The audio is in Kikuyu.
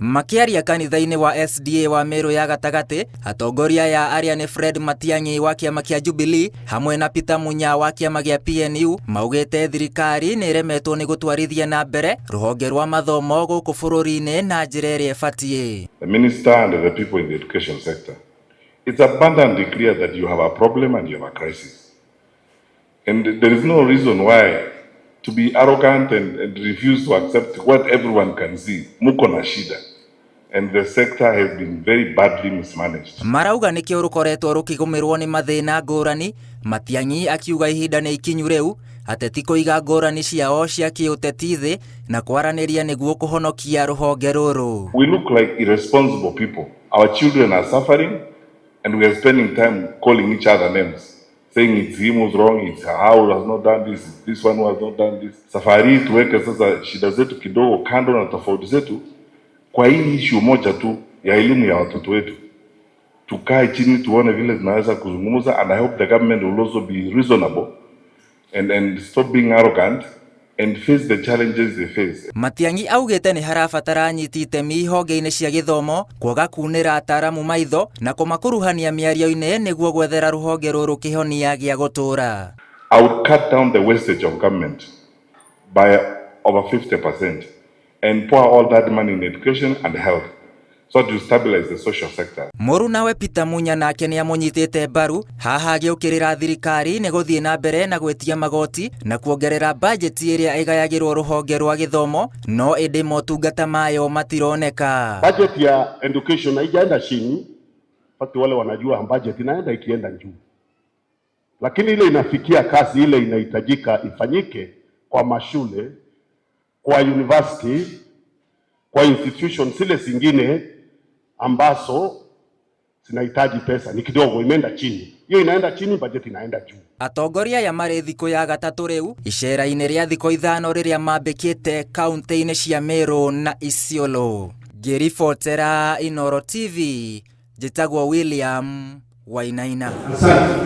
Makĩaria kanitha-inĩ wa SDA wa Meru ya gatagatĩ, atongoria aya arĩa nĩ Fred Matiang'i wa kĩama kĩa Jubilee hamwe na Peter Munya wa kĩama gĩa PNU maugĩte thirikari nĩ ĩremetwo nĩ gũtwarithia na mbere rũhonge rwa mathomo gũkũ bũrũri-inĩ na njĩra ĩrĩa ĩbatiĩ. The minister and the people in the education sector, it's abundantly clear that you have a problem and you have a crisis. And there is no reason why to be arrogant and refuse to accept what everyone can see. Muko na shida. And the sector has been very badly mismanaged. Marauga nĩkĩo rũkoretwo rũkĩgũmĩrwo nĩ mathĩna ngũrani. Matiang'i akiuga ihinda nĩ ikinyu rĩu ateti kũiga ngũrani ciao cia kĩũteti thĩ na kwaranĩria nĩguo kũhonokia rũhonge rũrũ. We look like irresponsible people. Our children are suffering and we are spending time calling each other names, saying it's him who's wrong, it's how who has not done this, it's this one who has not done this. Safari hii tuweke sasa shida zetu kidogo kando na tofauti zetu kwa hii issue moja tu ya elimu ya watoto wetu. Tukae chini tuone vile tunaweza kuzungumza, and I hope the government will also be reasonable and stop being arrogant and face the challenges they face. Matiang'i augĩte nĩ harabatara anyiti itemi honge-inĩ cia gĩthomo kwaga kunĩra ataramu maitho na kũmakuruhania mĩario-inĩ nĩguo gwethera rũhonge rũrũ kĩhonia gĩa gũtũũra. I would cut down the wastage of government by over 50% and pour all that money in education and health so to stabilize the social sector. Mũrunawe Peter Munya nake nĩ amũnyitĩte mbaru haha agĩũkĩrĩra thirikari nĩ gũthiĩ na mbere na gwĩtia magoti na kuongerera bajeti ĩrĩa ĩgayagĩrwo rũhonge rwa gĩthomo, no ĩndĩ motungata mayo matironeka. Budget ya education haijaenda chini, watu wale wanajua budget inaenda ikienda juu, lakini ile inafikia kasi ile inahitajika ifanyike kwa mashule, kwa university, kwa institution zile zingine ambazo zinahitaji pesa ni kidogo, imeenda chini. Hiyo inaenda chini, budget inaenda juu. Atongoria aya marĩ thikũ ya gatatũ rĩu icera-inĩ rĩa thikũ 5 rĩrĩa mambĩkĩte kaunti-inĩ cia Meru na Isiolo. Ngĩribotera Inooro TV, njĩtagwo William Wainaina. Asante.